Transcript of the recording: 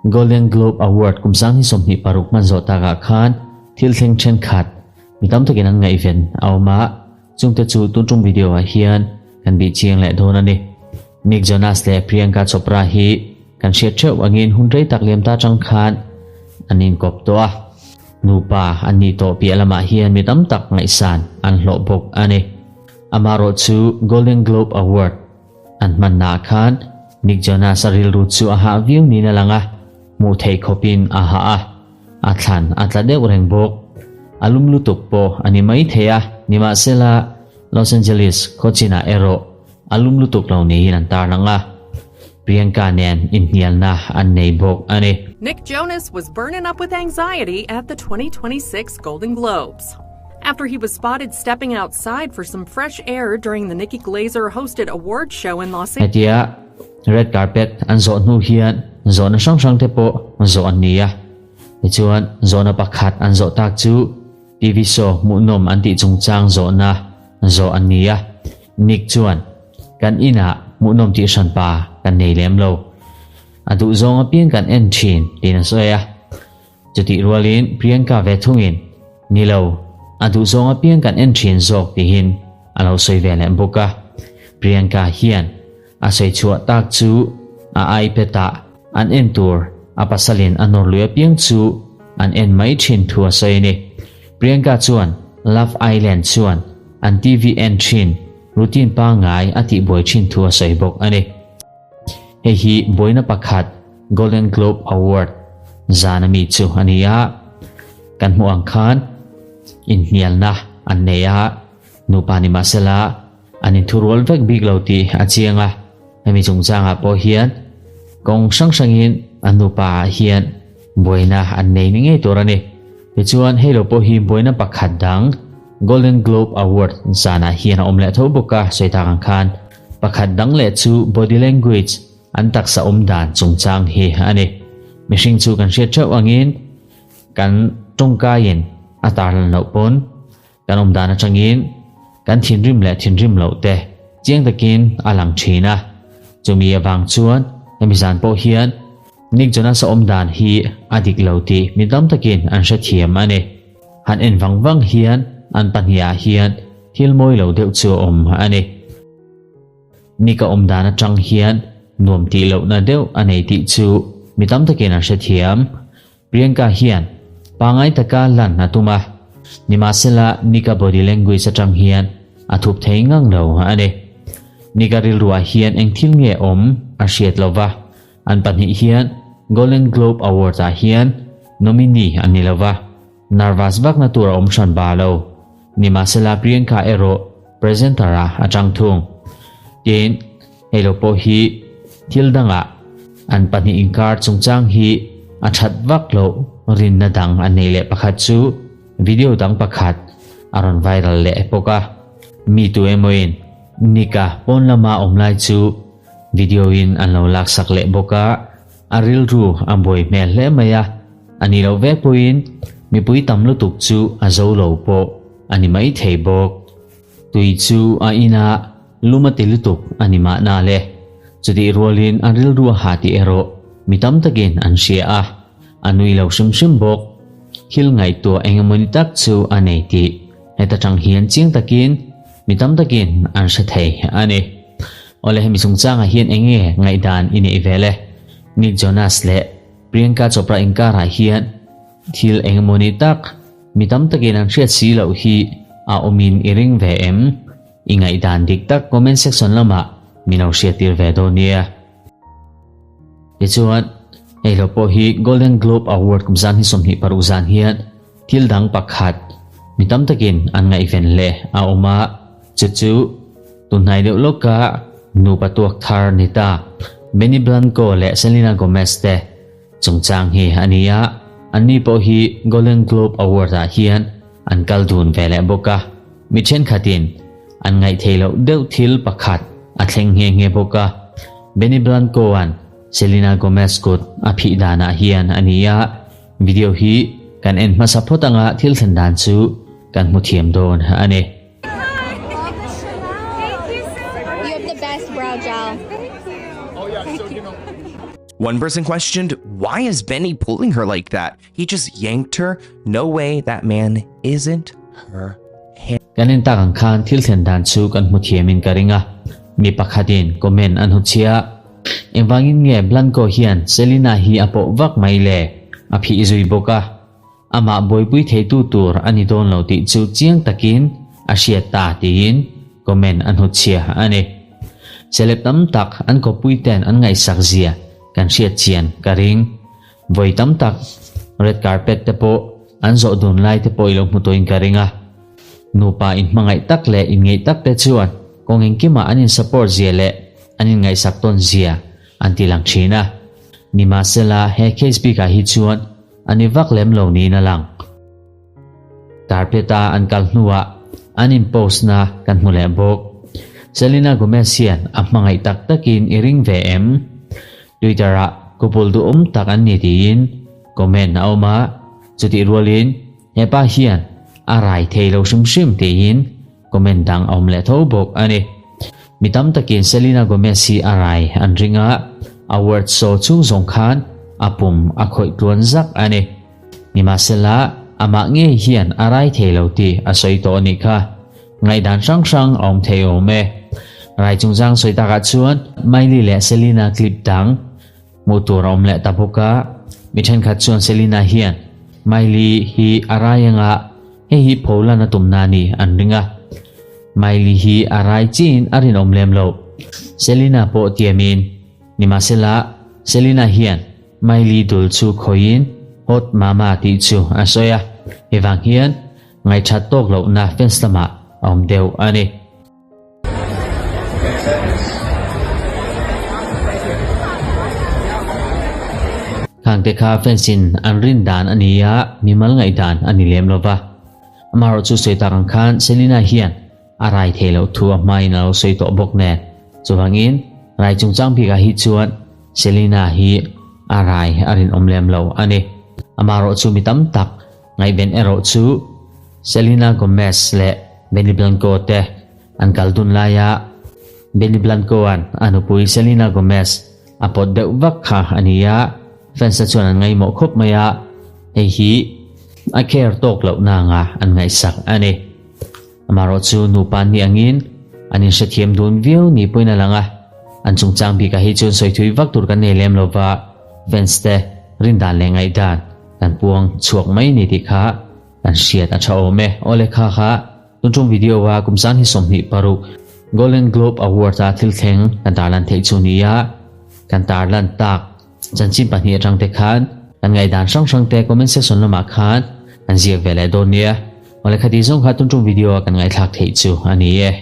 Golden Globe Award kum 2026 hman zawh takah khan thil thleng thenkhat mi tam takin an ngaihven a awm a, chungte chu tun tum video ah hian kan bih chiang leh dawn a ni. Nick Jonas leh Priyanka Chopra hi kan hriat theuh angin hun rei tak liam ta tang khan an inkawp tawh a, nupa an nih tawh piah lamah hian mi tam tak ngaihsan an hlawh bawk a ni. Amaherawh chu Golden Globe Award An hmannaah khan Nick Jonas a rilru chu a hah viau niin a lang a, hmuh theih khawpin a hah a, a thlan a tla deuh reng bawk. A lum lutuk pawh a ni mai thei a, nimahsela Los Angeles khawchinah erawh a lum lutuk lo niin an tarlang a, Priyanka nen inhnialna an nei bawk a ni. Nick Jonas was burning up with anxiety at the 2026 Golden Globes. After he was spotted stepping outside for some fresh air during the Nikki Glaser hosted awards show in Los Hetia red carpet an zawh hnu hian zawhna hrang hrang te pawh zawh an ni a. Tichuan zawhna pakhat an zawh tak chu TV show hmuhnawm an tih chungchang zawhna zawh an ni a. Nick chuan, Kan inah hmuhnawm tih hranpa kan nei lem lo. A duhzawng apiang kan en thin, tiin a sawi a. Chutih rualin Priyanka ve thungin, Ni lo, a duhzawng apiang kan en thin zawk tihin a lo sawi ve leh bawk a. Priyanka hian a sawi chhuah tak chu a iPad ah an en tur a pasalin a nawr lui apiang chu an en mai thin thu a sawi a ni. Priyanka chuan Love Island chuan an TV en thin routine pangngai a tihbuai thin thu a sawi bawk a ni. Hei hi buaina pakhat Golden Globe Award zan ami chu a ni a, kan hmuh ang khan inhnialna an nei a, nupa ni mahsela an inthurual vek bik lo tih a chiang a, hemi chungchangah pawh hian kawng hrang hrangin an nupa ah hian buaina an nei ni ngei tur a ni. Tichuan hei lo pawh hi buaina pakhat dang Golden Globe Award zanah hian a awm leh tho bawk a, sawi tak ang khan pakhat dang leh chu body language An taksa awm dan chungchang hi a ni. Mihring chu kan hriat theuh angin kan tawngkaiin a tarlan loh pawn kan awm dan atangin kan thinrim leh thinrim loh te chiang takin a lang thin a. Chumi avang chuan hemi zan pawh hian Nick Jonas-a awm dan hi a dik lo tih mi tam takin an hrethiam a ni. Han en vang vang hian an pahnihah hian thil mawi lo deuh chu a awm a ni. Ni ka awm dan atang hian nuam tih lohna deuh a nei tih chu mi tam takin an hrethiam. Priyanka hian pangngai taka lan a tum a, nimahsela Nika body language atang hian a thup thei ngang lo a ni. Nika rilruah hian eng thil nge awm a hriat lova, an pahnih hian Golden Globe Award ah hian nominee an ni lova. Nervous vakna tur a awm hran ba lo. Nimahsela Priyanka erawh presenter ah a chang thung. Tin, hei lo pawh hi thil dangah an pahnih inkar chungchang hi a that vak loh rinna dang an nei leh pakhat chu video dang pakhat a rawn viral leh bawk a. Mi tu emawin Nika pawn lama awm lai chu video in an lo laksak leh bawk a. A rilru a buai hmel hle mai a, a ni loh vek pawhin mipui tam lutuk chu a zo lo pawh a ni mai thei bawk. Tui chu a ina lum a ti lutuk a ni mahna le. Chutih rualin a rilru a ha tih erawh mi tam takin an hria a, a nui lo hrim hrim bawk. Thil ngaihtuah eng emawni tak chu a nei tih heta tang hian chiang takin mi tam takin an hre thei a ni. Awle hemi chungchangah hian eng nge ngaihdan i neih ve le? Nick Jonas leh Priyanka Chopra inkarah hian thil eng emaw ni tak mi tam takin an hriat si loh hi a awmin i ring ve em? I ngaihdan dik tak comment section lamah min lo hriattir ve dawn nia. Tichuan, hei lo pawh hi Golden Globe Award kum zan hi 26 zan hian thil dang pakhat mi tam takin an ngaihven hle a awm a, chu chu tunhnai deuh lawka nupa tuak thar ni ta Benny Blanco leh Selena Gomez te chungchang hi a ni a, anni pawh hi Golden Globe Award ah hian an kal dun ve leh bawk a, mi thenkhatin an ngaihthei loh deuh thil pakhat a thleng nghe nghe bawk a, Benny Blanco-a'n Selena Gomez kut a phih danah hian a ni a. Video hi kan en hmasa phawt anga thil thlen dan chu kan hmu thiam dawn a ni. One person questioned, Why is Benny pulling her like that? He just yanked her. No way that man isn't her hand. Kan en tak ang khan thil thlen dan chu kan hmu thiamin ka ring a, mi pakhatin comment an hmu chhia. Engvangin nge Blanco hian Selena hi a pawh vak mai le? A phih zui bawk a. Amah buaipui theitu tur a ni dawn lo tih chu chiang takin a hriat ta tiin comment a hnutchhia a ni. Celeb tam tak an khawpui ten an ngaihsak zia kan hriat chian ka ring. Vawi tam tak red carpet te pawh an zawh dun lai te pawh i lo hmu tawhin ka ring a. Nupa inhmangaih tak leh inngeih tak te chuan kawng engkimah an in support zia leh an inngaihsak tawn zia an ti lang thin a. Nimahsela he case bikah hi chuan A ni vak lem lo niin a lang. Carpet-a an kal hnuah an in post na kan hmu leh bawk. Selena Gomez hian a hmangaih tak takin i ring ve em? Twitter-ah kupul duhawm tak an ni tiin comment a awm a, chutih rualin hepa hian a rai thei lo hrim hrim tiin comment dang a awm leh tho bawk a ni. Mi tam takin Selena Gomez hi a rai an ring a, award show chhung zawng khan a pum a khawih tluan zak a ni. Nimahsela, amah ngei hian a rai thei lo tih a sawi tawh a nih kha. Ngaihdan hrang hrang a awm thei awm e. Rai chungchang sawi takah chuan Miley leh Selena clip dang Hmuh tur a awm leh ta bawk a, mi thenkhat chuan Selena hian Miley hi a rai anga hei hi pholan a tumna a ni an ring a. Miley hi a rai chiin a rinawm lem lo. Selena pawh tiamin, nimahsela Selena hian Miley dul chu khawiin Hot Mama tih chu a sawi a, hei vang hian ngaihthat tawk lohna fans lamah a awm deuh a ni. Khangte kha fans in an rin dan a ni a, mimal ngaih dan a ni lem lo va. Amaherawhchu sawi tak ang khan Selena hian a rai thei loh thu a hmain a lo sawi tawh bawk nen. Chuvangin rai chungchang bikah hi chuan Selena hi a rai a rinawm lem lo a ni. Amaherawhchu mi tam tak Ngaihven erawh chu Selena Gomez leh Benny Blanco te an kal dun laia Benny Blanco-a'n a nupui Selena Gomez a pawt deuh vak kha a ni a, fans-te chuan an ngaihmawh khawp mai a, hei hi a care tawk lohna anga an ngaihsak a ni. Amaherawh chu nupa an nih angin an inhrethiam dun viau ni pawhin a lang a, an chungchang bikah hi chuan sawi thui vak tur kan nei lem lova, fans te rindan leh ngaihdan kan puang chhuak mai ni tih kha kan hriat a tha awm e. Awle kha kha tun tum video a kum zan hi 26 Golden Globe Award a thil thleng kan tarlan theih chu ni a, kan tarlan tak chanchin pahnih atang te khan kan ngaihdan hrang hrang te comment section lamah khan kan ziak ve leh dawn nia. Awle khati zawng kha tun tum video a kan ngaihthlak theih chu a ni e.